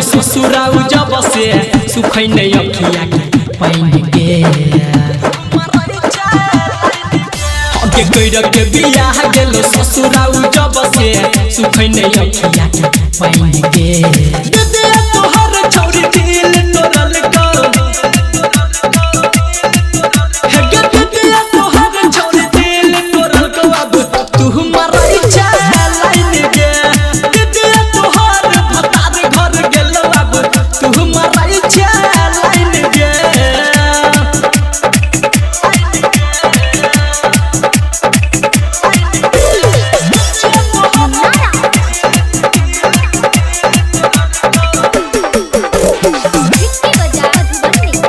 ससुराउ जब से सुखै नहीं अखिया के पाइन के। हगे कैर के बियाह गेलो ससुराउ जब से सुखै नहीं अखिया के पाइन के। दीदी तोहर छौरी दिल तोरल को, हगे दीदी तोहर छौरी दिल तोरल को, अब तू मरै छे लाइन गे। दीदी तोहर भतार घर गेलो अब तू मरै छे लाइन गे। भिट्टी बाजार मधुबनी।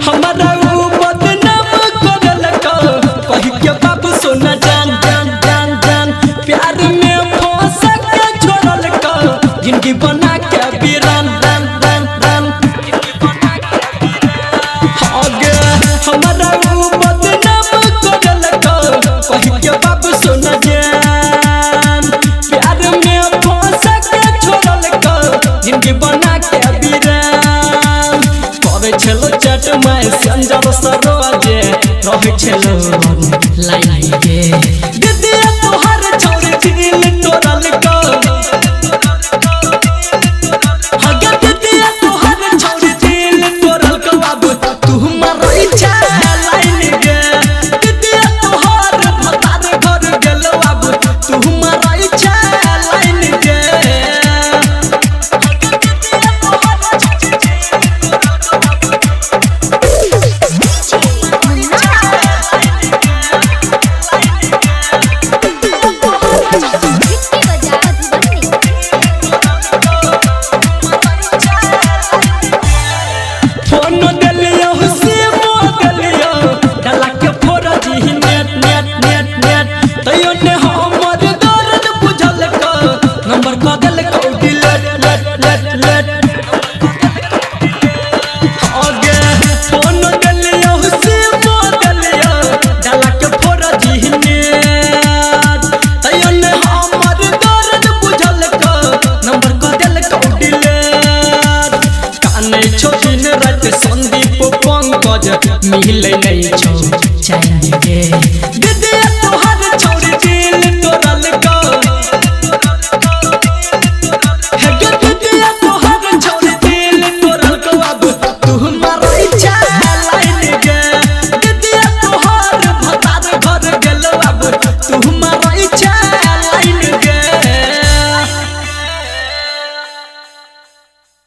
हमारा ऊ बदनाम करलक कहि के बाबू सोना जान जान जान जान, प्यार में फंस के छोड़लक जिंदगी बना के वीरान रान रान रान। आगे हमारा ऊ बदनाम करलक कहि के बाबू सोना जान, प्यार में फंस के छोड़लक जिंदगी बना के वीरान। करे छलो चट my संजर सरोजे रहे छलो लाइन गे। दीदी तोहर छौरी दिल तोरल को, हगे दीदी तोहर छौरी दिल तोरल को, अब तू मरै छे लाइन गे। दीदी तोहर भतार घर गेलो अब तू मरै छे लाइन गे। भिट्टी बाजार मधुबनी। फोन देलियो सिमो देलियो डाला के फोरजी नेट नेट नेट नेट, तैयो ने हमर दर्द बुझल को नंबर क देलको डिलीट लेट लेट लेट। आगे फोन देलियो सिमो देलियो डाला के फोरजी नेट, तैयो ने हमर दर्द बुझल को नंबर क देलको डिलीट। कानै छौ दिन राति संदीप पंकज मिलै नहीं छौ